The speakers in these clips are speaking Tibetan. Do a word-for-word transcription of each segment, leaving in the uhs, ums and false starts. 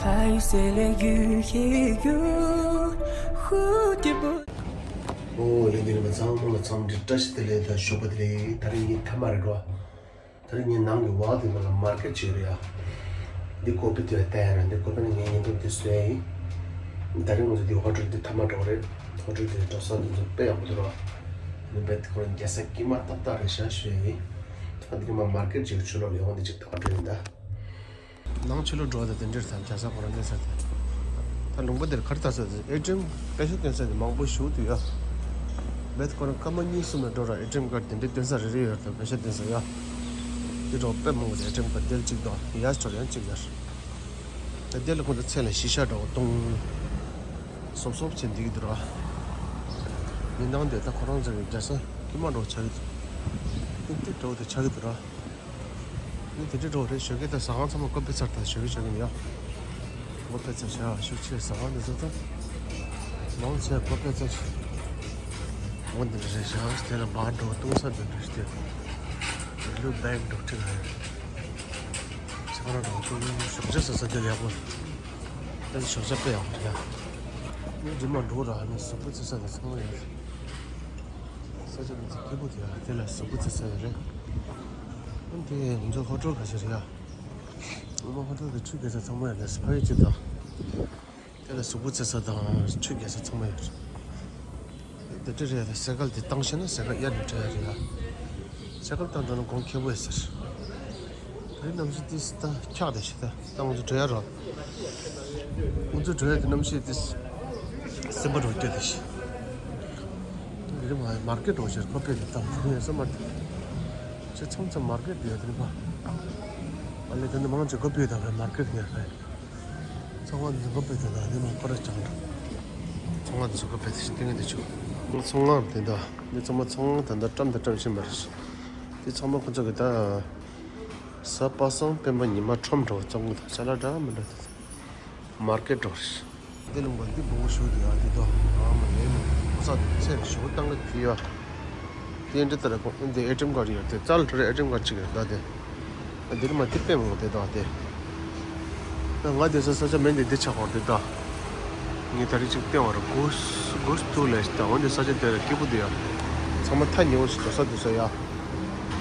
还有谁来遇也有蝴蝶不 ཨོ་ལེ། འདི་རིམ་པ་ཚང་མ་ལ་འཚམས་འདྲི་བཀྲ་ཤིས་བདེ་ལེགས་དང་ཞོགས་པ་བདེ་ལེགས། ད་རིང་ངའི་མཐའ་མ་རེད་འགྲོ། ད་རིང་ངའི་ནང་གི་ཝལ་དེ་ནང་ལ་མར་ཀེ་ཊི་ཅིག་ཡོད་རེད་ཡ། འདི་ཀོ་པི་དེ་ལ་བལྟས་ཡ་ར། འདི་ཀོ་པི་ནི་ངའི་ཉིན་ཐོ་འདི་བཟོས་ཡིན། ད་རིང་ང་ཚོ་འདི་ཧོ་ཊེལ་འདི་མཐའ་མ་འགྲོ་རེད། ཧོ་ཊེལ་དེ་འགྲོ་ས་འདི་ཚོ་དཔེ་ཡག་པོ་འདུག་ར། འདི་བེད་ཁོ་རང་རྒྱལ་ས་དཀྱིལ་མ་ཏག་ཏག་རེད་ཤག་ཞུ་ཡ་ཡིན། ད་འདི་མ་མར་ཀེ་ཊི་ཅིག་ཆུ་ལོག་ཡོང་འདི་ཅིག་ད་བ་འགྲོ་ཡིན་ད། ནང་ཕྱི་ལོགས་འགྲོ་བ་དང་དེ་འདྲར་ཐང་རྒྱ་ས་ཁོ་རང་གནས་ས་དེ། ད་ལུང་པ་འདིར་གར་ལྟ་ས་དེ་ཨེ་ཊི་ཨེམ་པེ་ཤ་སྟོན་ས་དེ་མང་པོ་ཞིག་འདུག་ཡ། རྦད་ཁོ་རང་སྐར་མ་གཉིས་གསུམ་ལ་འགྲོ་ར། ཨེ་ཊི་ཨེམ་ཀར་དེ་འདྲའི་སྟོན་ས་རེ་རེ་ཡོད་རེད། ད་པེ་ཤ་སྟོན་ས་ཡ། དེ་འགྲོ་དཔེ་མང་པོ་རེད། ཨེ་ཊི་ཨེམ་ཀར་དེ་ལ་གཅིག་དང་ཡ་ཆོར་ཡང་གཅིག་ཡ། ད་དེ་ལ་ཁོ་ཚོ་མཚན་ལ་ཤི་ཤ་འདྲ་བོ་གཏོང་སོབ་སོབ་བྱེད་འདི་གི་འདུག་ར། མི་ནང་དེ་ད་ཁོ་རང་ཚོ་གི་རྒྱལ་ས་དཀྱིལ་མ་འགྲོ་ཆགས་ཀྱི་འདུག་ཏིག་ཏིག་འགྲོ་དེ་ཆགས་ཀྱི་འདུག་ར། ནི་དེ་འདྲའི་འགྲོ་རེད། ཞོགས་ཀས་ད་ཟ་ཁང་ཚང་མ་ཀོ་པེ་ཚར། ད་ཞོགས་ཀས་ཞོགས་ཀས་ཡ། ཀོ་པེ་ཚར་ཤག་ཞོགས་ཆེ་ཟ་ཁང་འདི་ཚོ་ད་མང་ཆེ་ཀོ་པེ་ཚར། འོ་འདི་འདྲ་རེད་ཤག་དེ་ལ་བར་འགྲོ་གཏོང་ས་འདི་འདྲ་ཞིག་དེ་ལུ་བེག་འགྲོ་ཁྲིད་རེད། ཤག་ར་འགྲོ་གཏོང་ཞོགས་ཇ་ཟ་ས་དེ་ཡག་པོ། ད་ཞོགས་ཇ་དཔེ་ཡག་པོ་རེད་ཡ། ནི་རི་མ་འགྲོ་ར་ནི་གཟུགས་པོ་ཚེ་ས་དེ་ཚང་མ་ཡོད་རེད། ས་ཆ་མི་ཚེ་སྐྱིད་པོ་དེ་ཡ། དེ་ལ་གཟུགས་པོ་ཚེ་ས་ཡོད་རེད། འོ་འདི་ང་ཚོ་ཧོ་ཊེལ་ཁ་ཤས་རེད་ཡ། ཨོ་མ་ཧོ་ཊེལ་གྱི་ཆུ་རྒྱག་ས་ཚང་མ་ཡང་ལས་སི་ཕ་ཡི་ཅི་དང་། དེ་ལ་གཟུགས་པོ་ཚེ་ས་དང་ཆུ་རྒྱག་ས་ཚང་མ་ཡོད་རེད། དེ་འདྲ་རེད་ཡ། སའི་ཀལ་དེ་བཏང་ཤེས་ན་སའི་ཀལ་གཡར་ནས་འགྲོ་ཡ་རེད་ཡ། སའི་ཀལ་བཏང་འགྲོ་ན་གོང་ཁེ་པོ་ཡོད་ཟེར། དེ་རིང་གནམ་གཤིས་དེ་ད་འཁྱག་བསྡད་ཤག་ད་ད་ང་ཚོ་འགྲོ་ཡ་རོགས། ང་ཚོ་འགྲོ་ཡ་དེ་གནམ་གཤིས་དེ་སེམས་པ་རོགས་སྐྱོ་བསྡད་ཤག་དེ་རིང་མ་མར་ཀེ་ཊི་འགྲོ་ཤེར་ཁོ་པས་དེ་བཏང་ཐུབ་ཡ་སེམས་པ་རེད། ཁྱེད་ཚང་ཚང་མར་ཀེ་ཊི་དེ་ཡ་དེ་རིང་པ། ཨ་ལེ་དེ་འདི་མང་ཆེ་ཁོ་པས་དང་མར་ཀེ་ཊི་ཉར་ཁ་ཡ། ཚོང་ཁང་འདི་ཚོ་དགོས་པའི་དོན་དག་འདི་མ་ཁོ་ར་ཅང་འགྲོ། ཚོང་ཁང་འདི་ཚོ་དགོས་པའི་དེ་ཤི་ཏིང་ངེ་འདི་ཆུ། ཚོང་ཁང་དེ་འདྲ་འདི་ཚང་མ་ཚོང་ཁང་དེ་འདྲ་བཀྲམ་དང་བཀྲམ་བཞིན་པ་རེད། འདི་ཚང་མ་ཁོ་ཚོ་གི་ད་གཟའ་པ་སངས་སྤེན་པ་ཉི་མ་ཁྲོམ་འགྲོ་བཙོང་གི་འདུག་ཅ་ལག་འདྲ་མི་འདྲ་དེ་ཚོ་མར་ཀེ་ཊི་འགྲོ་རེད། འདི་ལུང་པ་འདི་སྦོམ་པོ་ཞིག་འདུག་ཡ། འདི་དོ་ཨ་མ་ལེ་མ་ཁོ་ཚ་དེ་ཚེ་ཞོ་བཏང་གི་དེ་ཡ། དེ་འདྲ་ལྟར་ཁོང་འདི་ཨེ་ཊི་ཨེམ་ཀར་ཡོད་དེ་རྩ་ལ་འགྲོ་རེད། ཨེ་ཊི་ཨེམ་ཀར་གཅིག་རེད་ད་དེ། འདིར་མ་དེ་དཔེ་མང་དེ་དང་དེ། ང་དེ་ས་ས་ཆ་མེད་འདི་འདི་ཆགས་པར་དེ་དང་། ངས་ད་རེས་གཅིག་བསྟན་བར་གོ་གོ་ཐུག་ལས་ད་འོན་ཏེ་ས་ཆ་དེ་ལ་སྐྱིད་པོ་འདུག་ཡ། ཚང་མ་ཐག་ཉེ་བོ་ཞིག་འགྲོ་ས་འདུག་ས་ཡ།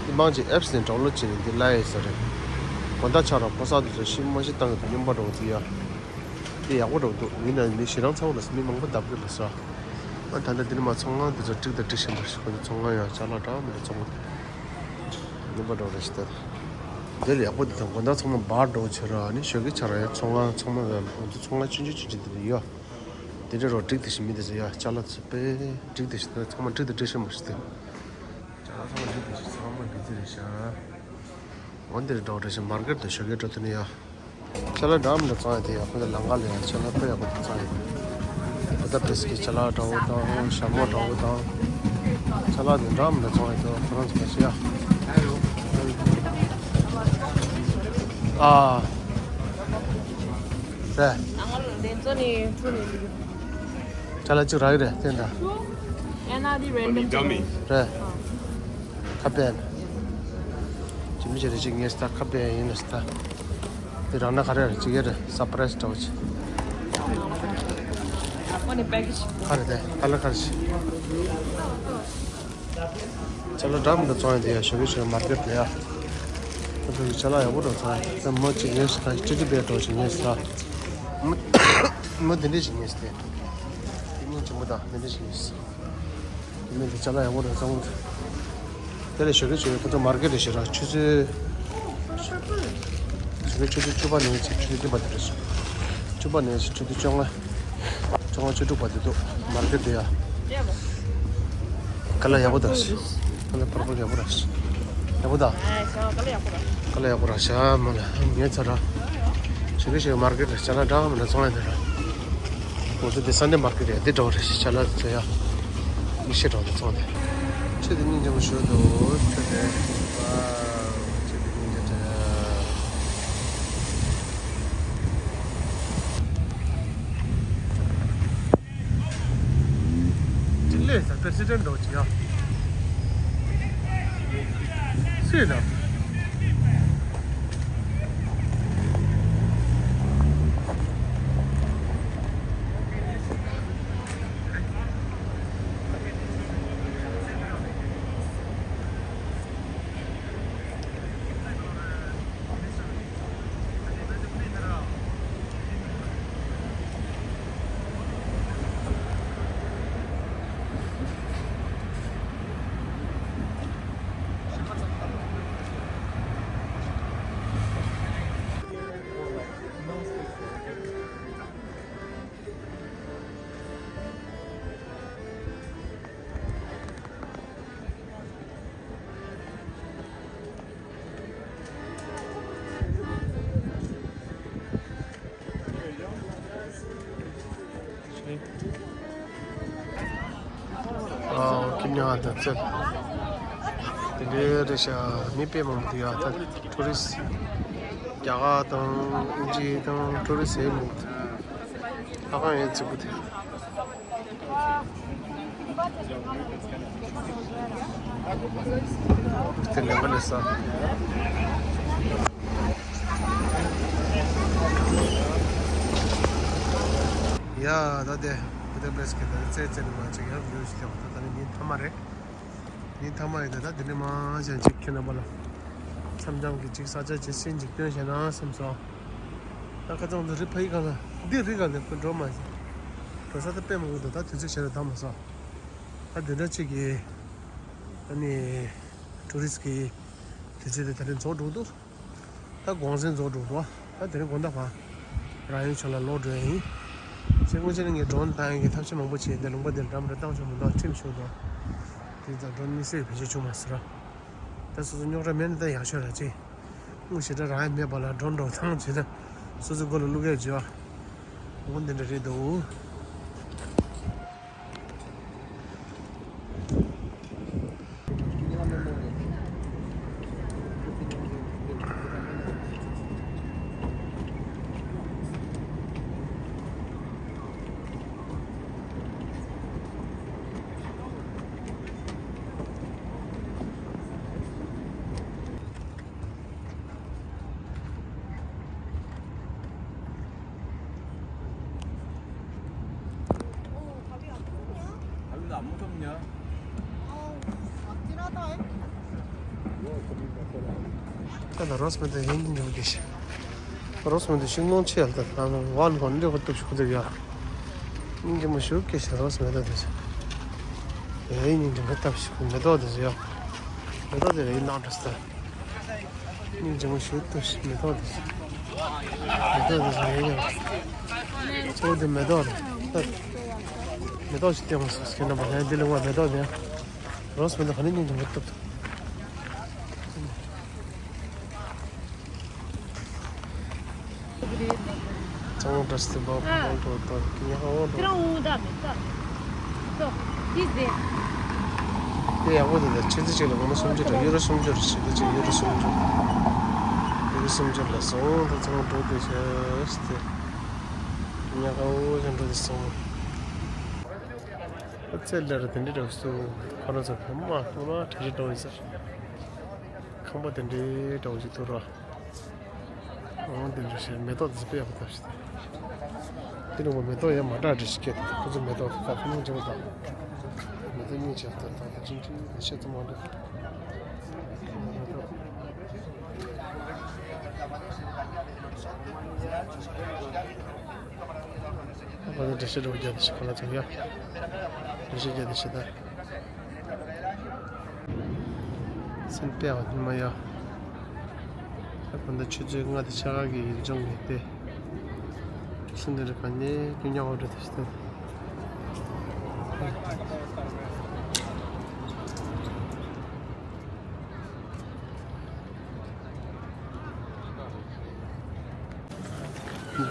དེ་མང་ཆེ་ཨེབ་སི་ནས་ཌའུན་ལོཌ་བྱས་ནས་འདི་ལ་ཡས་ས་རེད། དགོང་དག་ཆགས་ར་ཕོ་ས་འདུག་ས་ཤི་མ་ཤི་བཏང་གི་འདུག་སྨྱོན་པ་འགྲོ་འདུག་ཡ། དེ་ཡག་པོ་འགྲོ་འདུག་མི་ན་མི་ཞེ་སྡང་ཚ་བོ་ལ་མི་མང་པོ་བརྡབ་གི་ལ་ས། ཨ་ད་ལྟ་འདིར་མ་ཚོང་ཁང་དེ་ཚོ་བསྒྲིགས་དང་སྒྲིག་བཞིན་པ་ཞིག་ཁོ་ཚོ་ཚོང་ཁང་ཡང་ཅ་ལག་འདྲ་མི་འདྲ་བཙོང་གི་འདུག་སྨྱོན་པ་འགྲོ་རེ་ཞིག་ལྟ། འདིར་ཡག་པོ་འདི་དང་དགོང་དག་ཚང་མ་སྦར་འགྲོ་བྱེད་ར་ནི་ཞོགས་ཀས་ཆ་ར་ཡང་ཚོང་ཁང་ཚང་མ་ང་ཚོ་ཚོང་ཁང་ཆུང་ཆུང་ཆུང་ཆུང་དེ་འདྲ་ཡོད། དེ་འདྲ་རོ་བསྒྲིགས་དེ་བཞིན་མི་དེ་ཚོ་ཡ་ཅ་ལག་ཚོ་དཔེ་བསྒྲིགས་དེ་བཞིན་ཚང་མ་བསྒྲིགས་དང་སྒྲིག་བཞིན་པ་ཞིག་སྟེ། ཅ་ལག་ཚང་མ་བསྒྲིགས་དེ་བཞིན་ཚང་མ་འདི་ཚོ་རེད་ཤག་འོ་འདིར་འགྲོ་རེ་ཞིག་མར་ཀེཊ་དུ་ཞོགས་ཀས་འགྲོ་ཐུབ་ནི་ཡ། ཅ་ལག་འདྲ་མི་འདྲ་བཙོང་ཡ་དེ་ཡག་པོ་དང་ལང་ཀ་ལ་ཡ་ཅ་ལག་དཔེ་ཡག་པོ་དེ་བཙོང་ཡ། ཨ་ད་བེ་སི་ཀེ་ཅ་ལག་འདྲ་བོ་དང་ཞྭ་མོ་འདྲ་བོ་དང་། ཅ་ལག་དེ་འདྲ་མི་འདྲ་བཙོང་ཡ་དེ་ཁོ་རང་ཚོ་བ་ཤི་ཡ། ཨ། རེད། ཅ་ལག་གཅིག་རག་གི་རེད་དེ་འདྲ། ཨེ་ན་དེ་རེན་ཌམ་ཅ་ལག་རེད། ཁ་པན། ཇི་མི་ཇི་རེ་ཅིག་ངས་ད་ཁ་པན་ཡིན་ལ་ད། དེ་རང་ན་ག་རེ་རེ་ཅིག་ཡེ་རེ་སར་པ་རའི་སི་འདྲ་བོ་ཅིག་ཁ་རེ་དེ་ཁ་ལ་ཁ་རེ་ཅིག་ཅ་ལག་འདྲ་མི་འདྲ་བཙོང་ཡ་དེ་ཡ་ཞོགས་ཀས་ཞོགས་མར་ཀེཊ་དེ་ཡ། ཁོ་ཚོ་གི་ཅ་ལག་ཡག་པོ་འདྲ་བཙོང་ཡ་ད་མོ་ཅིག་ངས་ད་ཊེ་ཌི་བེར་འདྲ་བོ་ཅིག་ངས་ད། མོ་མོ་དེ་འདྲས་ཅིག་ངས་དེ། དེ་མིན་ཅི་མོ་ད་དེ་འདྲས་ཅིག་ངས། དེ་མིན་དེ་ཅ་ལག་ཡག་པོ་རེད་བསམ་གི་འདུག་དེ་ལས་ཞོགས་ཀས་ཞོགས་ཀས་ཁོ་ཚོ་མར་ཀེཊ་རེ་ཞེ་དྲག་ཆུ་ཚོད། ཞོགས་ཀས་ཆུ་ཚོད་བཅུ་པ་ནས་བྱས་ཆུ་ཚོད་བདུན་པ་དེ་རེད། བཅུ་པ་ནས་བྱས་ཆུ་ཚོད་བཅོ་ལྔ། བཅོ་ལྔ་བཅུ་དྲུག་བར་དུ་འདུག་མར་ཀེཊ་དེ་ཡ། ཀ་ལ་ཡག་པོ་དང་། ཀ་ལ་པར་པལ་ཡག་པོ་ར། ཡག་པོ་དང་། ཀ་ལ་ཡག་པོ་ར་ཤ་མ་ལ་ངས་ཚ་ར། ཞོགས་ཀས་ཞོགས་ཀས་མར་ཀེཊ་རེ་ཅ་ལག་འདྲ་མི་འདྲ་ཚོང་ཡ་དེ་ར། ང་ཚོ་འདི་སན་ཌེ་མར་ཀེཊ་རེད། འདི་འདྲ་བོ་རེད། ཅ་ལག་ཚོ་ཡ། མི་ཤེས་འདྲ་བོ་འདི་ཚོ་འདི། ཆུ་འདི་སྙིང་རྗེ་མོ་ཞུ་འདུག་ཆུ་འདི། ཆུ་འདི་སྙིང་རྗེ་འདྲ། ཅི་ལས་ས་པེ་སི་ཌེན་འདྲ་བོ་ཅི་ཡ། སུས་ན། ཉ་དང་རྩེད། དེ་འདྲའི་རེད་ཤག་མི་དཔེ་མང་པོ་འདུག་ཡ། ད་ཊུ་རི་སི་ཊི། རྒྱ་གར་དང་ཨིན་ཇི་དང་ཊུ་རི་སི་ཊི་ཡིན་མོད། ཨ་ཁང་ཡོད་ཚིག་པོ་དེ། དེ་ལས་ཀ་ལས་ས། ཡ་ད་དེ་བུ་དེ་པེ་སི་ཀེ་ད་རྩེད་རྩེད་ནས་མ་ཅིག་ཡང་བིའུ་ཞིག་ལྟ་བ། ད་ད་ནི་ཉིན་མཐའ་མ་རེད། ཉིན་མཐའ་མ་ཡིན་ད། ད་འདི་ནས་མར་གཞན་གཅིག་ཁྱེད་རྣམ་པ་ལ་མཚམས་འཇོག་གི་གཅིག་ས་ཆ་ཇི་སྲིད་འཇིག་སྟོན་བྱས་ན་བསམ་སོང་། ད་ཁ་སང་དུ་རི་ཕ་ཡི་གང་ལ་འདི་རི་གང་ལ་ཁོ་འགྲོ་མ་ཤེས། འགྲོ་ས་ད་དཔེ་མང་པོ་འདུག་ད་དུས་ཚོད་བྱས་ན་ད་མ་སོང་། ད་འདི་འདྲ་གཅིག་གིས་ཨ་ནི་ཊུ་རི་སི་ཊི་གི་དུས་ཚོད་དེ་ད་རིང་རྫོགས་འགྲོ་འདུག་ད་དགོང་ཟན་རྫོགས་འགྲོ་འདུག་ད་དེ་རིང་དགོང་དག་བར་རང་ཡུལ་ཕྱོགས་ལ་ལོག་འགྲོ་ཡ་ཡིན། ཞེས་སྔོན་ཆད་ནས་ངས་ཌོ་རོན་བཏང་ཡ་གི་ཐབས་ཤེས་མང་པོ་བྱས་ཏེ་ལུང་པ་འདིར་འགྲམ་རེ་བཏང་ཆོག་མི་འདུག་ཁྲིམས་ཞུགས་འདུག་དེ་ཙང་ཌོ་རོན་དམིགས་བསལ་བེད་སྤྱོད་བྱུང་མ་ཟེར་ར། ད་སོ་སོ་རྙོག་དྲ་མེད་ན་ད་ཡག་ཤོས་ར་ཅི། དངུལ་ཞེ་དྲག་རག་ཡ་མེད་པ་ལ་ཌོ་རོན་འདྲ་བོ་བཏང་བྱས་ན་སོ་སོའི་མགོ་ལ་བླུག་ཡ་བྱེད་པ། འོ་འདི་འདྲ་རེད་འདུག་ད་ལ་རོས་མེ་ཏོག་ཡིན་འགྲོ་གི་ཤི། རོས་མེ་ཏོག་ཤིང་ནོར་ཆེ་ཡ་ལ་ད་ལ་ནང་ཝན་གོན་འདྲི་བ་ཏུབ་ཤུགས་ཟེར་ཡ། སྙིང་རྗེ་མོ་ཞུ་གི་ཤི་རོས་མེ་ཏོག་དེ་ཤི། ཨེ་སྙིང་རྗེ་མོ་སྟབས་ཤིག་མེ་ཏོག་དེ་ཤི་ཡ། མེ་ཏོག་དེ་རེད་ནང་འདྲ་སྟ། སྙིང་རྗེ་མོ་ཞུ་ཏུ་ཤི་མེ་ཏོག་དེ་ཤི། མེ་ཏོག་དེ་ཤི་ཡ་ཡ། གཙོ་བོ་དེ་མེ་ཏོག་རེད། མེ་ཏོག་ཞིག་སྟེར་མ་སོང་ཁྱེད་རྣམ་པ་ལན་འདི་ལ་བ་མེ་ཏོག་དེ། རོས་མེ་ཏོག་ག་ནས་སྙིང་རྗེ་མོ་སྟབས་ཏུ། ཚང་མ་འདྲ་སྟེ་འབབ་ཨ། འོང་འགྲོ་དང་ཉ་འོང་འགྲོ། ཁྱེད་རང་འོང་ད་མེད་ད། ཏོ། ཏིས་དེ། དེ་ཡག་པོ་འདུག་ད་ཆུ་ཚོད་གཅིག་ལ་སྒོར་མོ་སུམ་ཅུ་རེད། ཡུ་རོ་སུམ་ཅུ་རེད། ཆུ་ཚོད་གཅིག་ཡུ་རོ་སུམ་ཅུ། ཡུ་རོ་སུམ་ཅུ་ལ་སོང་ད་ཚང་མ་འགྲོ་དེ་ཤ་སྟེ། ཉ་ག་འོ་ཞིག་འགྲོ་དེ་སོང་། ཨ་ཚེ་ལ་ར་དེ་འདྲའི་འདྲ་བོ་སུ་ཁོ་རང་ཚོ་བོད་མ་ཐུག་ན་གྲ་སྒྲིག་འདྲ་བོ་ཡིན་ས། ཁང་པ་དེ་འདྲའི་འདྲ་བོ་ཞིག་འདུག་ར། འོ་དེ་འདྲ་ཞིག་མེ་ཏོག་དེ་ཚོ་དཔེ་ཡག་པོ་བཏབ་ཤག་དེ་ནི་འོ་མེ་ཏོག་ཡང་མ་འདྲ་འདྲ་ཞིག་སྐྱེས་འདུག་ཁོ་ཚོ་མེ་ཏོག་དེ་དག་ཐུན་མོང་ཆེན་པོ་དང་། མེ་ཏོག་སྙིང་རྗེ་པོ་དང་ད་ལྟ་ཅིང་ཅིང་དེ་ཤེད་ཙམ་མ་འདུག་ཁོ་ཚོ་འགྲེལ་བཤད་འདྲ་བོ་རྒྱབ་དེ་ཤི་ཁོ་ན་ཚོ་ཡ། འགྲེལ་བཤད་རྒྱབ་དེ་ཤི་ད། སེམས་པས་ཨ་ནི་མ་ཡ། ད་ད་ཆུ་ཚོད་ལྔ་དང་ཕྱེད་ཀ་གི་ཡུལ་ལྗོངས་ཀྱི་སྟེ། སུ་འདི་རུ་ག་ནས་ཀྱི་ཉག་འོ་འདྲ་དེ་ཤི་ད།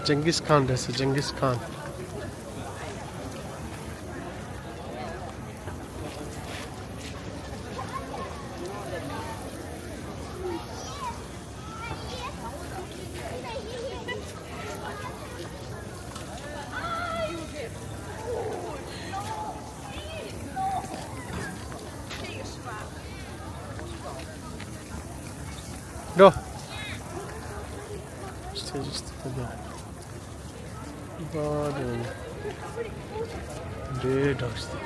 ཇེང་གིས་ཁཱན་རེད་ཟེར། ཇེང་གིས་ཁཱན། འགྲོ། སྟེ་ཅིག་སྟེ་ད། འདྲེ་འདྲ་སྟེ།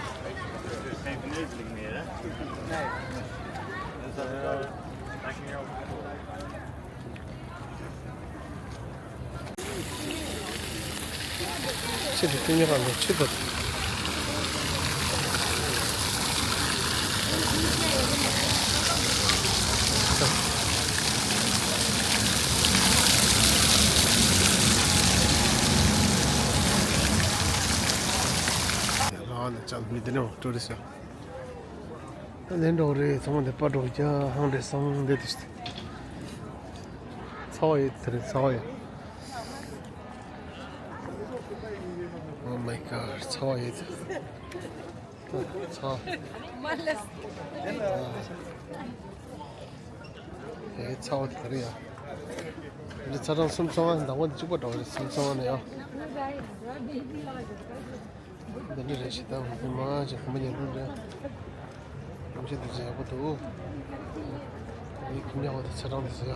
ཕྱི་དེ་ཏི་ཉི་ཧང་ལ་ཕྱི་དུ། ལ་ལ་ཅང་མི་དེ་ནས་འགྲོ་རེད་ཟེར། ད་ལན་འགྲོ་རེད། ཚང་མ་འདི་པར་འགྲོ་རྒྱ་ཧང་རེད་སང་འདི་དུ་ཞིག་ཚ་བ་ཡོད་དེ་རེད་ཚ་བ་ཡོད། Oh my god ཚ་བ་ཡོད། ཚ། ཨེ་ཚ་བ་དེ་རེད་ཡ། འདི་ཚ་གྲང་གསུམ་ཚང་བ་ཟླ་བ་འདི་གཅིག་པ་འདྲ་བ་རེད། གསུམ་ཚང་བ་ནས་ཡ། འདི་འདྲ་རེད་ཤི་ད་འདི་མང་ཆེ་གོམ་པ་ཉལ་འགྲོ་འདྲ། གོམ་ཆེ་འདི་ཚོ་ཡག་པོ་འདུག་འདི་གོམ་ཉལ་བ་དང་ཚ་གྲང་འདི་ཚོ་ཡ།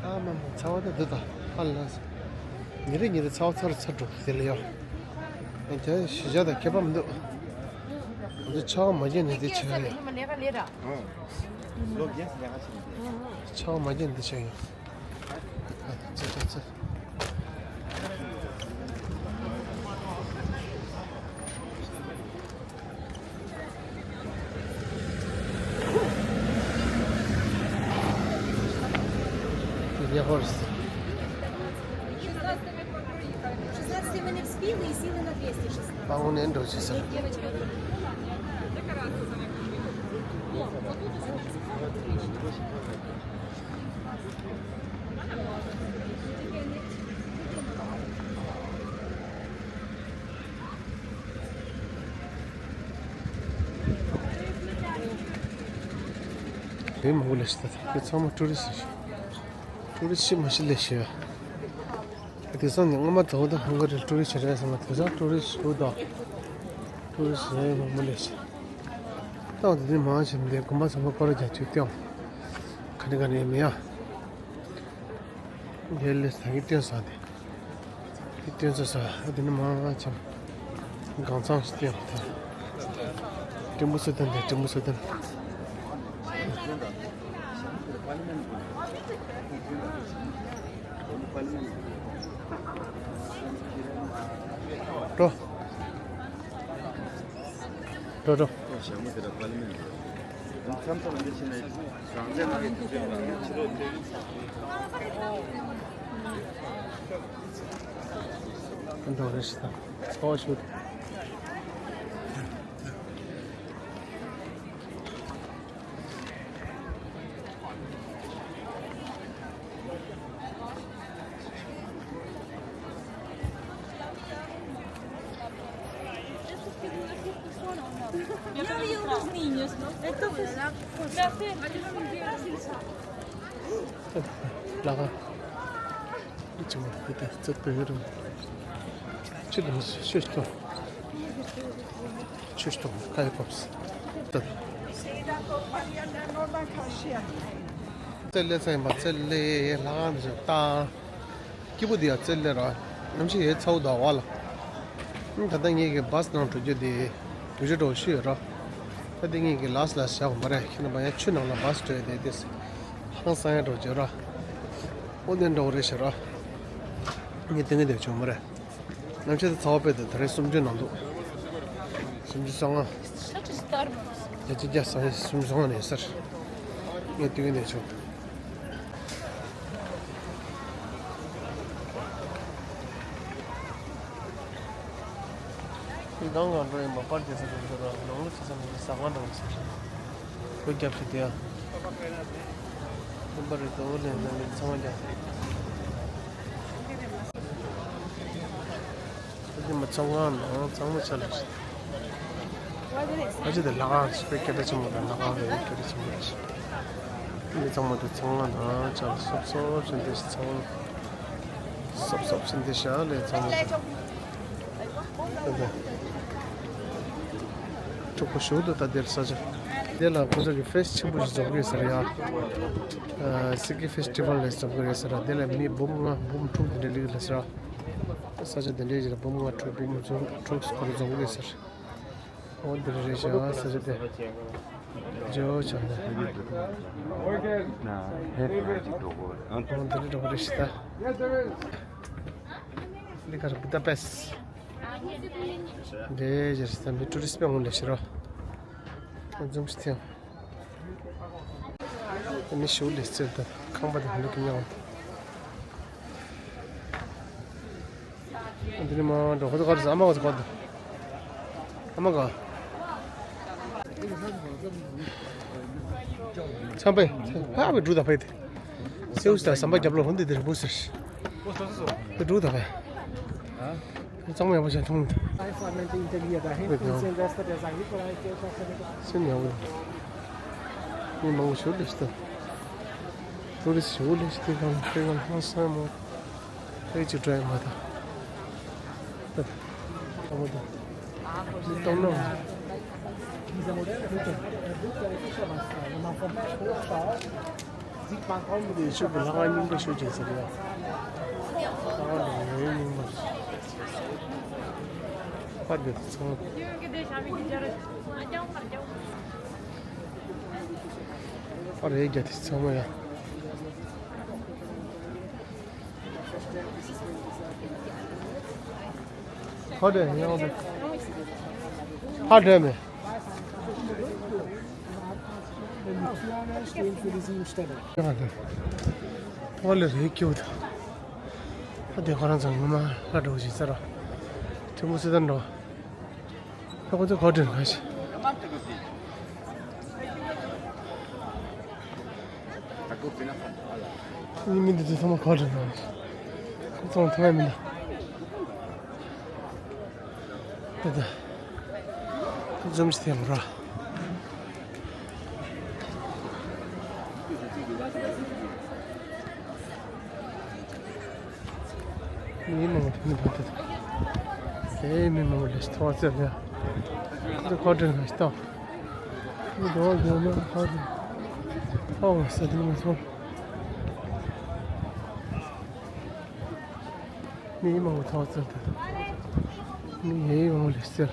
ཨ་མ་མ་ཚ་བ་ད་འདི་ད་ཧ་ལ་ཉི་རེ་ཉི་རེ་ཚ་བ་ཚ་རུ་ཚ་འགྲོ་དེ་ལ་ཡ། དེ་ཞི་བྱ་དང་ཁྱད་པར་མི་འདུག་འདི་ཆ་བ་མ་བརྒྱབ་ནས་འདི་ཆ་ཡ། ཆ་བ་མ་བརྒྱབ་ནས་འདི་ཆ་ཡ། ཙི་ཙི་ཙི། Мне кажется. Шестнадцать мы не вспели и силы на двести шестнадцать. По-моему, не дуже все. དེ་མང་པོ་ལས་ཤི་ད་ཁོ་ཚང་མ་ཊུ་རི་སི་ཊི་ཞིག་ཊུ་རི་སི་ཊི་ཞིག་མ་ཤི་ལས་ཤི་ཡ། དེང་སང་ནི་སྔོན་མ་དང་པོ་དང་ཧང་ག་རི་ཊུ་རི་སི་ཊི་རེད་ཟེར་ན་དེང་སང་ཊུ་རི་སི་ཊི་ཞིག་དང་ཊུ་རི་སི་ཊི་རེད་མང་པོ་ལས་ཤི། ཏང་དེ་དུས་མང་ཆེ་འདི་དགོན་པ་ཚང་མ་སྐོར་ར་རྒྱག་ཆུ་སྟེང་ག་ནི་ག་ནི་མེད་ཡ། འདི་ལས་ད་གི་སྟོན་ས་འདི། འདི་སྟོན་ས་ས་འདི་ནི་མང་ཆེ་གང་ཚང་ཞིག་སྟེང་དེ། ཀྲིན་པོ་སུ་ཏན་དེ་ཀྲིན་པོ་སུ་ཏན། འགྲོ། འགྲོ་འགྲོ། འགྲོ་རེ་ཞིག་དང་། ཚོགས་ཞུ། ལགས། ཨི་ཅི་མོ་ཧི་ཏེ་ཙེ་པེ་རུ། ཅི་ལ་ཤོད་ཤོད་ཤོད་ཤོད་ཁ་ཡ་ཁོབས། ཏ། ཙེ་ལེ་ཚེ་མ་ཙེ་ལེ་ལ་ང་ཚོ་ཏ། སྐྱིད་པོ་འདི་ཡ་ཙེ་ལེ་ར། ནམ་ཞིག་ཡའི་ཚ་བོ་དང་བ་ལ། ད་ལྟ་ངེད་ཀྱི་བཱས་ནང་འགྲོ་རྒྱུ་དེ། བུ་ཆུ་འགྲོ་ཤི་ཡོད་ར། ད་དེ་ངེད་ཀྱི་ལཱས་ལ་བཞག་པ་མ་རེད། ཁྱེད་རྣམ་པ་ཡང་ཆུ་ནང་ལ་བཱས་འགྲོ་ཡ་དེ་དེ། ཧང་སང་ཡ་འགྲོ་རྒྱུ་ར། ཨོ་དེ་འགྲོ་རེད་ཤི་ར། ངས་དེ་ངས་དེ་བྱུང་མ་རེད། ནམ་ཞིག་ད་ཚ་བ་དཔེ་དེ་ད་རེས་སུམ་ཅུ་ནང་འདུག་སུམ་ཅུ་སོ་ལྔ། བརྒྱད་ཅུ་གྱ་གསུམ་སུམ་ཅུ་སོ་ལྔ་ནས་ཟེར། ངས་དེ་ངས་དེ་བྱུང་། ཁྱེད་གང་གང་འགྲོ་ཡིན་པ་པར་རྒྱག་ས་འགྲོ་འགྲོ་ར་ནང་ལོགས་ཆ་ས་མི་འདུག་ཟ་ཁང་འགྲོ་ཟེར། བུ་རྒྱབ་ཤིག་དེ་ཡ། ཁྱིམ་པ་རེད་དོ་ལེན་དང་ལེན་ཚང་མ་རྒྱབ། ཁྱིམ་པ་ཚང་མ་ནང་ཚང་མ་ཆ་ལ་ཤི། ཨ་ཅེ་དེ་ལ་ཁང་ཞིག་པའི་སྐད་གྲགས་ཆེན་པོ་དང་ལ་ཁང་རེད་སྐད་གྲགས་ཆེན་པོ་རེད་ཤི། ཁྱིམ་པ་ཚང་མ་དེ་ཚང་མ་ནང་ཆ་ལ་སོབ་སོབ་ཤིན་ཏེ་ཤི་ཚང་མ། སོབ་སོབ་ཤིན་ཏེ་ཤ་ལས་ཚང་མ། འཁྲུག་པོ་ཞུགས་འདུག་ད་འདིར་ས་ཆ། འདི་ལ་ཁོ་ཚོ་གི་ཕེ་སི་ཆེན་པོ་ཞིག་འཛོམས་ཀྱི་ཟེར་ཡ། སི་ཀི་ཕེ་སི་ཊི་ཝལ་ལས་འཛོམས་ཀྱི་རེད་ཟེར་ར། འདི་ལ་མི་འབུམ་ལྔ་འབུམ་དྲུག་དེ་འདྲ་སླེབས་ཀྱི་རེད་ཟེར་ར། ས་ཆ་དེ་འདྲའི་ཞིག་ལ་འབུམ་ལྔ་དྲུག་འབུམ་དྲུག་སྐོར་འཛོམས་ཀྱི་ཟེར། འོ་འདིར་རེད་ཤག་ས་ཆ་དེ། ཇོ་ཆ་ནས། འོ་འདིར་འགྲོ་གི་རེད་ཤག་ད། འདི་ག་རེ་བུ་ད་པེ་སི། འདྲེ་ཇེར་སི་མི་ཊུ་རི་སི་པའི་ངོ་ལས་ཤི་རོ། འཛུམ་ཞིག་ཐེངས། མི་ཞུ་ལས་རྩེར་དང་ཁང་པ་དང་འདུག་གི་མྱང་། འདི་ནི་མ་འགྲོ་ཁོ་ཚོ་ག་རེ་ཟ་ཨ་མ་ག་ཚོ་ག་འདུག་ཨ་མ་ག་ཚང་པས་ཧ་བའི་འབྲུ་དང་ཕའི་དེ། སེའུ་ཟ་ཟམ་པ་རྒྱབ་ལོ་ཧོན་དེ་དེ་རིང་བུ་ཟེར། དེ་འབྲུ་དང་ཕའི། གཙང་མ་ཡག་པོ་ཞིག་མཐོང་མི་འདུག Einfach mit der Italiener dahin. Bisschen besser, der sagt, Nikolai, ich will noch eine སེམས་ཡག་པོ་འདུག་མི་མང་པོ་ཞིག་སླེབས་ཤག་ཊུ་རི་སི་ཊི་ཞིག་སླེབས་ཤག་དེ་གང་ཁྱེད་རང་ཧང་སང་མོ་ཁྱེད་ཀྱི་ཊུ་རི་མ་ད་ད་ད་མོ་ད་མི་གཏོང་ན། Dieser moderne Hütte, er wirkt ja, das ist ja was. Wenn man vom Tisch hochschaut, sieht man kaum noch die Schippe. ལྷ་ཁང་རྙིང་པ་ཤོད་ཅིག་ཟེར་ཡ། ལྷ་ཁང་ལ་ཡོད་རྙིང་པ། ཕར་འདི་ཚང་མ། ཕར་རེད་རྒྱ་དེ་ཚང་མ་ཡ། ཕར་འདྲེ་ཡང་འདྲེ། ཕར་འདྲེ་མེད། Stehen für die sieben Städte. ཕར་ལ་རེད་སྐྱོ་ད། ཕར་དེ་ཁོ་རང་ཚོ་ངོ་མ་ལ་འགྲོ་བཞིན་ཟེར་རོ། ཐུ་མུ་སི་ཏན་འགྲོ། ད་ཁོ་ཚོ་གོ་སྒྲིག་ག་ཤི། ནི་མི་འདི་ཚོ་ཚང་མ་གོ་སྒྲིག་ག་ཤི། ཁོ་ཚོ་ཐང་ཡ་མི་འདུག་ད་ད། འཛུམ་ཞིག་ཐེངས་ར། མི་མང་པོ་དེ་ནི་བར་དུ་དེ་མི་མང་པོ་ལས་ཐོག་ཙེ་ལ་ཁོ་ཚོ་ཁོ་དྲན་ལ་ཤི་ཐོག་མི་འགྲོ་འགྲོ་མ་ཁོ་ཚོ་ཐོག་མ་ཟེར་དེ་མི་ཚོ་མི་མང་པོ་ཐོག་ཙེ་དེ་མི་ཡེ་ཡོང་ལས་ཟེར།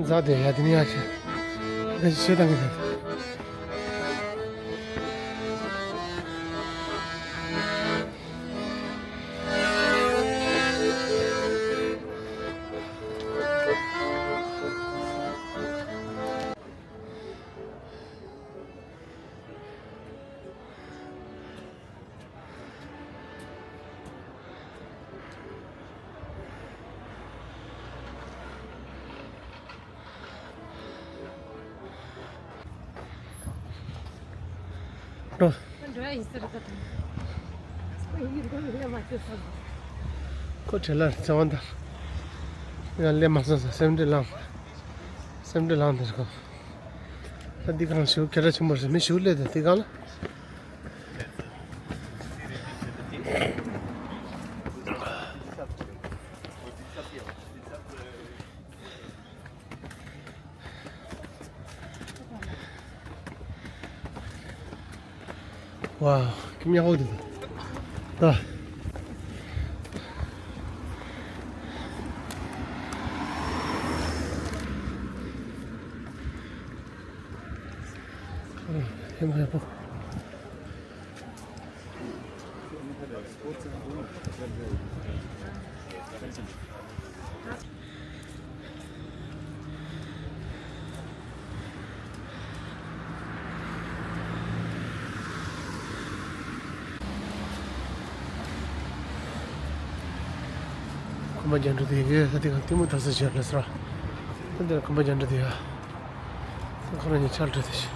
འཛག་དེ་ཡ་དེ་ནི་ཡ་ཆེ། དེ་ཞེ་དང་གི་དེ། འགྲོ། འགྲོ་ཡ་ཡིན་ཟེར་ག་དང་། ཁོ་ཡིན་གོ་མི་ལས་མ་ཤེས་སོང་། ཁོ་བྲེལ་ལ་རྩེ་བ་འདར། ཡང་ལས་མ་སོང་ས་སེམས་ཁྲལ་ལངས། སེམས་ཁྲལ་ལངས་འདིར་ཁོ། ད་འདི་གང་ཞུ་སྐད་གྲགས་ཆེན་པོ་རེད་མི་ཞུ་ལས་ད་འདི་གང་ལ། ཝའོ། ཁྱིམ་ཡག་པོ་འདུག་ད། ཁྱིམ་ཡག་པོ། ཁང་པ་རྒྱ་འགྲོ་དེ་ཡོད་ས་དེ་ག་ལྟད་མོ་ལྟ་ས་བྱས་ལ་སོ། ད་འདིར་ཁང་པ་རྒྱ་འགྲོ་དེ་ཡོད། ཁོ་རང་གཉིས་ཆར་འགྲོ་དེ་ཤི།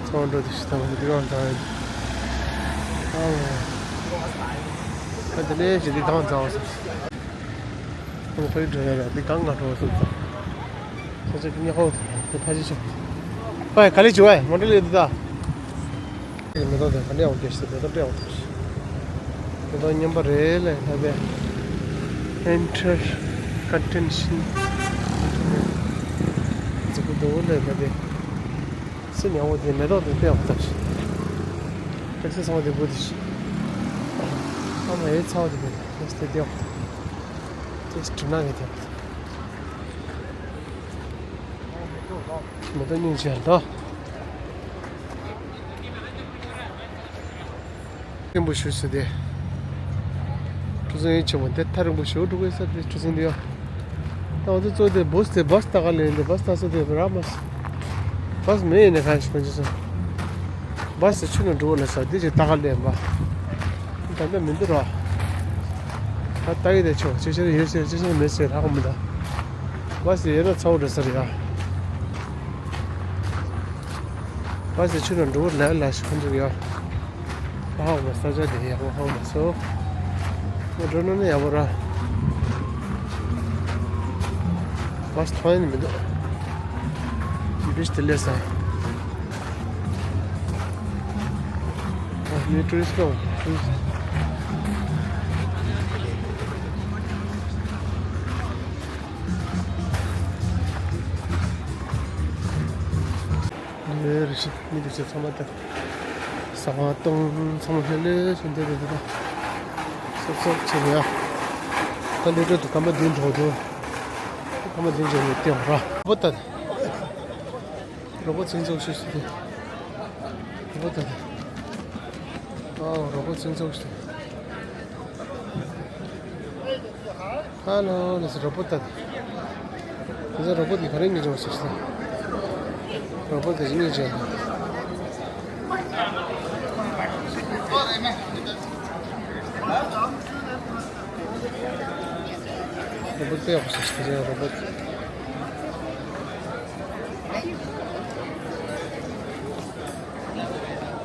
ཚོང་འགྲོ་དེ་ཤི་ཐང་དེ་གང་ཚང་ཡིན། ཨ་ད་དེ་ནས་ཞི་དེ་གང་ཚང་བ་སོ། ཁོང་ཁོའི་འགྲོ་ཡ་ཡ་དེ་གང་ང་འགྲོ་བ་སོ་ཚང་། ས་ཆ་དེ་ཉག་ཧོ་དེ་ཕ་ཞི་ཤོག་ཕ་ཡ་ག་ལེ་བྱུང་བས་མོ་འགྲོ་ལེ་དེ་ད། མེ་ཏོག་དེ་ག་ནས་འོང་གི་ཞིག་མེ་ཏོག་སྤྲད་འོང་གི་ཞིག་མེ་ཏོག་མཉམ་པ་རེད་ལས་ལྷ་པས། Enter contention. ཙི་གུ་དོ་ལས་ལྷ་པས། སི་ཉག་པོ་དེ་མེ་ཏོག་དེ་སྤྲད་འོང་ད་ཞིག་ཊེག་སི་ཚང་མ་དེ་བུ་དེ་ཞིག་ཨ་མ་ཨེ་ཚ་བ་དེ་དེ་དེ་སྟེ་སྤྲད་འོང་། དེ་སི་དྲི་ན་གི་དེ་མེ་ཏོག་སྙིང་རྗེ་འདྲ། རིང་པོ་ཞུ་ཟེར་ཏེ། ཁྲུ་ཚང་ཡིན་ཆེན་པོ་འདི་ཐག་རིང་པོ་ཞུ་འགྲོ་གི་ས་དེ་ཁྲུ་ཚང་འདི་ཡོད། ད་ང་ཚོ་གཙོ་དེ་བཱས་དེ་བཱས་ལྟ་ག་ལེན་དེ་བཱས་ལྟ་ས་དེ་ར་མ་སོང་། བཱས་མེད་ཡིན་ན་གང་ཞིག་ཕན་ཆད་སོང་། བཱས་དེ་ཆུ་ནང་འགྲོ་ལ་ས་འདི་ཅིག་ལྟ་ག་ལེན་པ། ད་ལྟ་མི་འདུག་ར། ད་ལྟ་ཡི་དེ་ཆོག་ཅི་ཆེ་ཡོད་ཟེར་ཅི་ཆེ་མེད་ཟེར་ཧ་གོ་མི་ད། བཱས་དེ་ཡོད་ན་ཚ་བོ་འགྲོ་ས་རེད་ཡ། བཱས་དེ་ཆུ་ནང་འགྲོ་ལ་ལ་ཞིག་ཕན་ཆད་ཡ། ཧ་གོ་མ་ས་ཆ་དེ་ཡག་པོ་ཧ་གོ་མ་སོང་། ང་འགྲོ་ན་ནི་ཡག་པོ་ར། བཱས་མཐོང་ཡ་ནི་མི་འདུག་བིཆ་དེ་ལས་ས། ཨ་ནི་ཊུ་རི་སི་ཊི་ལོ། ཊུ་རི་སི་ཊི། ལས་རེ་ཞིག་མི་འདུག་ཚང་མ་ད། ས་ཁང་སྟོང་ཚང་མ་ལྷོད་ལྷོད་བྱས་འདི་རེད་འདུག་ད། སོབ་སོབ་བྱས་ནས་ཡ། ད་ལས་འགྲོ་འདུག་སྐར་མ་བདུན་འགྲོ་འདུག་སྐར་མ་བདུན་རྗེས་ནས་བལྟས་པ་ར། རོ་པོ་ད། རོ་པོ་ཚིག་ཚོགས་ཤིག་ཤིག་ད། རོ་པོ་ད། ཨོ་རོ་པོ་ཚིག་ཚོགས་ཤིག་ད། ཧ་ལོ་ལགས་སོ། རོ་པོ་ད། དེ་ཚོ་རོ་པོ་དེ་ག་རེ་ངེས་ཅན་ཟེར་ཟེར། རོ་པོ་དེ་ངེས་ཅན། རོ་པོ་དེ་ཡག་པོ་ཟེར་ཟེར། རོ་པོ་དེ།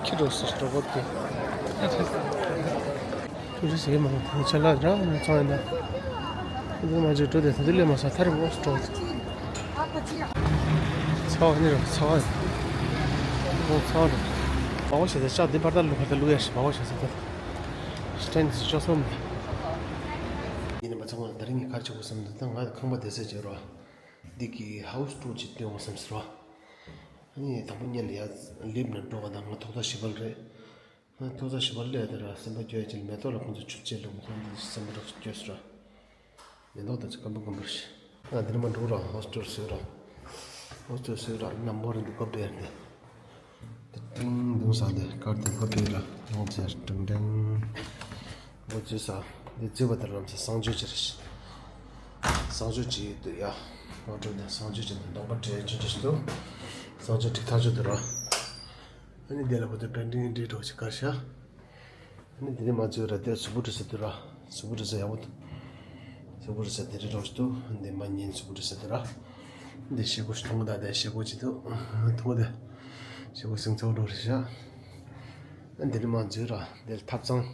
ཁྱི་རོ་ཟེར་རོ་པོ་དེ། ཐུགས་རྗེ་ཆེ་མང་ཐང་ཆ་ལག་ར་ཚང་ཡིན་ད། འདི་མ་བརྗེད་འགྲོ་དེ་ད་དུ་ལས་མ་ས་ཐར་མོ་སྤྲོ། ཚ་བ་ནི་ར་ཚ་བ་ཡིན། ཚ་བ་རེད། བ་བོ་ཞེ་ས་ལྕགས་འདི་བར་ད་ལུ་བར་ད་ལུ་ཡ་ཞིག་བ་བོ་ཞེ་ས་ད། སྟན་ཅོ་སོ་མི། ཡིན་ནི་མ་ཚང་བ་ད་རིང་གི་ཁ་ཆེ་བོ་བསམ་འདུག་ད་ང་ཁང་པ་བསྡད་ས་བྱེད་རོགས། འདི་གི་ཧའུ་སི་ཊུར་ཅིག་སྟོན་དགོས་བསམ་ཟེར་རོགས། ཨ་ནི་དང་པོ་ཉིད་ལ་ཡ་སླེབས་ནས་འགྲོ་བ་དང་ང་ཐོག་མཐའ་བཞི་པ་རེད། ཐོག་མཐའ་བཞི་པ་སླེབས་དེ་ར་སེམས་པ་སྐྱོ་ཡ་ཅིག་མེ་ཏོག་ལ་ཁོང་ཚོ་ཆུ་བཅད་ལུགས་མཐོང་འདི་སེམས་པ་རག་སྐྱོ་སོ་ར། མེ་ཏོག་དང་ཅིག་སྐམ་པོ་སྐམ་པོ་རེད། ཨ་འདི་ནས་མ་འགྲོ་ར་ཧོ་སི་ཊེལ་བཟོས་ར། ཧོ་སི་ཊེལ་བཟོས་ར་ནམ་པོ་རེད་འདུག་ག་པེར་འདི། དེ་ཏིང་དུང་ས་འདི་དཀར་དུ་ག་པེར་ར་ཡོང་ཟེར་ཏིང་ཏིང་། འོ་བཟོས་ས་འདི་བཟོས་པ་དེ་ར་ལམ་སང་གསང་སྤྱོད་ཅིག་རེད། གསང་སྤྱོད་ཅིག་འདུག་ཡ། ཧོ་སི་ཊེལ་འདི་གསང་སྤྱོད་ཅིག་འདུག་གདོང་པ་བྲེལ་ཆུང་ཆུང་ཞིག་འདུག་གསང་སྤྱོད་ཅིག་ཐག་ཆོད་འདུག་ར། ཨ་ནི་དེ་ལ་བུ་དེ་པེན་ཊིང་འདྲེ་འགྲོ་ཞིག་དཀར་ཤ། ཨ་ནི་དེ་ནི་མ་བཟོས་ར་དེ་གཟུགས་པོ་འདྲ་ས་འདུག་ར། གཟུགས་པོ་འདྲ་ས་ཡག་པོ་འདུག་གཟུགས་པོ་འདྲ་ས་དེ་རེ་འགྲོ་ཞིག་འདུག་འདི་མ་ཉན་གཟུགས་པོ་འདྲ་ས་འདུག་ར། འདི་ཤེལ་སྒོ་ཞིག་མཐོང་གི་ད་དེ་ཤེལ་སྒོ་ཅིག་འདུག་མཐོང་གི་དེ། ཤེལ་སྒོ་སིང་ཚ་བོ་འགྲོ་རེད་ཤ། ཨ་ནི་དེ་ནི་མ་བཟོས་ར་དེ་ཐབ་ཚང་།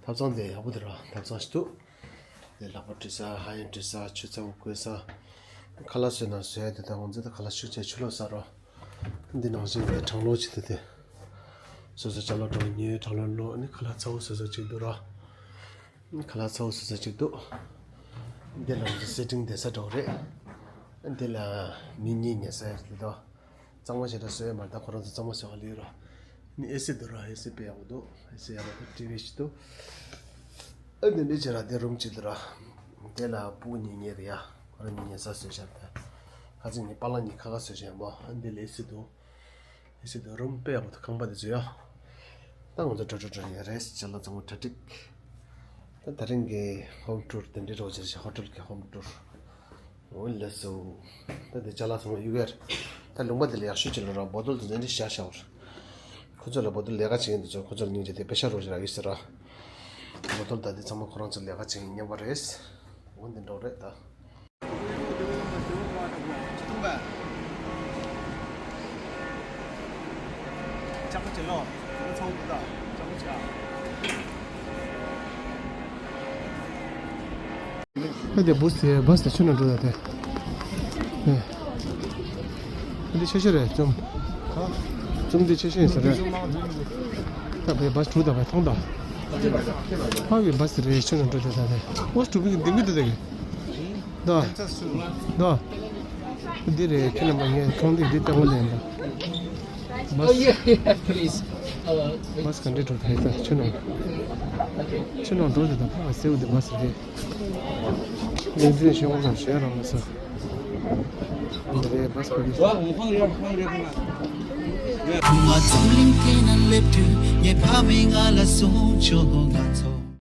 ཐབ་ཚང་དེ་ཡག་པོ་འདུག་ར་ཐབ་ཚང་ཞིག་འདུག་དེ་ལག་པ་བཀྲུ་ས་ཧ་ཡང་བཀྲུ་ས་ཆུ་ཚ་བོ་བསྐོལ་ས། ཁ་ལག་བཟོས་ན་བཟོས་ཡ་དེ་ད་ང་ཚོ་ད་ཁ་ལག་ཤུགས་ཆེ་ཆུ་ལོག་ས་རོ། འདི་ནང་བཞིན་གྱི་གྲང་གློག་ཅིག་འདུག་སྟེ། སོ་སོ་ཅ་ལག་གྲང་ཉོས་གྲང་གློག་སློག་ནི་ཁ་ལག་ཚ་བོ་སོ་སོ་ཅིག་འདུག་ར། ཁ་ལག་ཚ་བོ་སོ་སོ་ཅིག་འདུག་འདི་ལ་ང་ཚོ་སེ་ཊིང་བསྡད་ས་འདྲ་བོ་རེད། འདི་ལ་མི་གཉིས་ཉལ་ས་ཡ་རེད་དོ། གཙང་མ་ཞེ་དྲག་བཟོས་ཡ་མ་རེད་ད་ཁོ་རང་ཚོ་གཙང་མ་བཟོས་ག་ལེ་ར། ནི་ཨེ་སི་འདུག་ར་ཨེ་སི་དཔེ་ཡག་པོ་འདུག་ཨེ་སི་ཡག་པོ་འདུག་ཊི་ཝི་ཞིག་འདུག་ཨ་འདི་འདྲ་བྱས་ར་དེ་རུམ་གཅིག་འདུག་ར། དེ་ལ་སྤུ་གུ་གཉིས་ཉལ་རེད་ཡ། ཁོ་རང་གཉིས་ཉལ་ས་བཟོས་བཞག་ད། ཁ་ཚིག་གཉིས་པ་ལགས་གཉིས་ཁ་ཁ་བཟོས་བཞག་མོ་ཨ་འདི་ལ་ཨེ་སི་འདུག་ཨེ་སི་དང་རུམ་དཔེ་ཡག་པོ་འདུག་ཁང་པ་འདི་ཚོ་ཡ། ད་ང་ཚོ་འགྲོ་འགྲོ་འགྲོ་ཡ་རེད་ཅ་ལག་ཚང་མ་གྲ་སྒྲིག་ད་ད་རིང་གི་ཧོམ་ཊུར་དེ་འདྲའི་རོགས་བྱེད་ཧོ་ཊེལ་གི་ཧོམ་ཊུར། འོ་ལགས་སོ། ད་འདི་ཅ་ལག་ཚང་མ་གཡུག་ཡ་རེད། ད་ལུང་པ་འདི་ལ་ཡག་ཤོས་ཅིག་ལ་ར་བོ་དོལ་དེ་འདྲ་བཞག་བཞག་པ་རེད། ཁོ་ཚོ་ལ་བོ་དོལ་ལས་ཀ་བྱེད་མཁན་འདི་ཚོ་ཁོ་ཚོ་ལ་སྙིང་རྗེ་དེ་པེ་ཤ་རོགས་བྱེད་ར་ཡོད་ཟེར་ར། བོ་དོལ་ད་འདི་ཚང་མ་ཁོ་རང་ཚོ་ལས་ཀ་བྱེད་མཁན་རྙིང་པ་རེད། འོ་འདི་འདྲ་རེད་ད། ཨ་དེ་བུ་སི་དེ་བ་སི་དེ་ཆུ་ནང་འགྲོ་ད་དེ། ཨ་འདི་ཆེ་ཤོས་རེད་ཙུམ། ཙུམ་འདི་ཆེ་ཤོས་ཡིན་ས་རེད། ད་བའི་བ་སི་དྲུག་ད་བའི་ཐོང་ད། ཕ་བའི་བ་སི་རེད་ཆུ་ནང་འགྲོ་ད་ད་དེ། བ་སི་དྲུག་པའི་གི་འདི་མི་འདུག་ད་གི། ད། ད། འདི་རེད་ཁྱེད་རྣམ་པ་ངས་མཐོང་དུས་འདི་ལྟ་བུ་ལེན་པ། Oh, yeah, yeah, please. Uh, བ་སི་ག་འདྲས་འགྲོ་ད་ཧེ་ད་ཆུ་ནང་། ཆུ་ནང་འགྲོ་དེ་དང་ཕ་ག་སེའུ་དེ་བ་སི་རེད། ལས་འཛིན་ཞུ་བ་ནང་ཞལ་རང་མ་ས། འདི་རེད་བ་སི་པ་གི། ང་ཚོ་གླིང་ཁེ་ན་ སླེབས་དུས་ངའི་ཕ་མས་ང་ལ་གསུངས་བྱུང་། ང་ཚོ་